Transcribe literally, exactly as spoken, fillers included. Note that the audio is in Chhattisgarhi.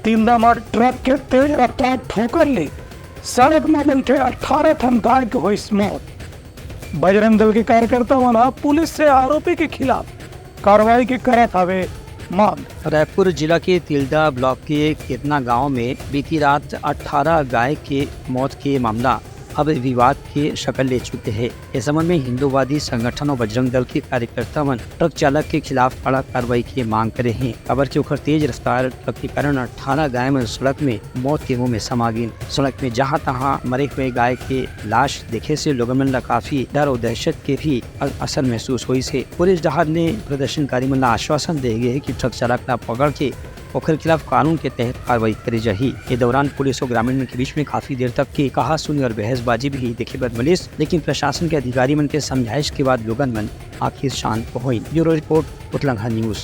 तिल्दा म ट्रक के तेज रफ्तार ठोकर ले सड़क म बइठे अठारह ठन गाय के होइस मौत। बजरंग दल के कार्यकर्ता मन ह पुलिस से आरोपी के खिलाफ कार्रवाई के करत हवे मांग। रायपुर जिला के तिल्दा ब्लॉक के केतना गांव में बीती रात अठारह गाय के मौत के मामला अब विवाद के शकल ले चुके हे। ए संबंध में हिंदूवादी संगठन अउ बजरंग दल के कार्यकर्ता मन ट्रक चालक के खिलाफ कड़ा कार्रवाई के मांग करे हें, काबर कि ओकर तेज रफ्तार ट्रक के कारण अठारह गाय मन सड़क में मौत के मुंह में समा गिन। सड़क में जहां तहां मरे हुए गाय के लाश देखे से लोगन मन ला काफी डर अउ दहशत के भी अ-, असर महसूस होइस हे। पुलिस डहार ले प्रदर्शनकारी मन ला आश्वासन दे गे हे कि ट्रक चालक ला पकड़ के ओखर खिलाफ कानून के तहत कार्रवाई करे जाही। ये दौरान पुलिस अउ ग्रामीण मन के बीच में काफी देर तक के कहा सुनी और बहसबाजी भी देखे बर मिलिस, लेकिन प्रशासन के अधिकारी मन के समझाइश के बाद लोगन मन आखिर शांत होइन। ब्यूरो रिपोर्ट, उतलंघा न्यूज।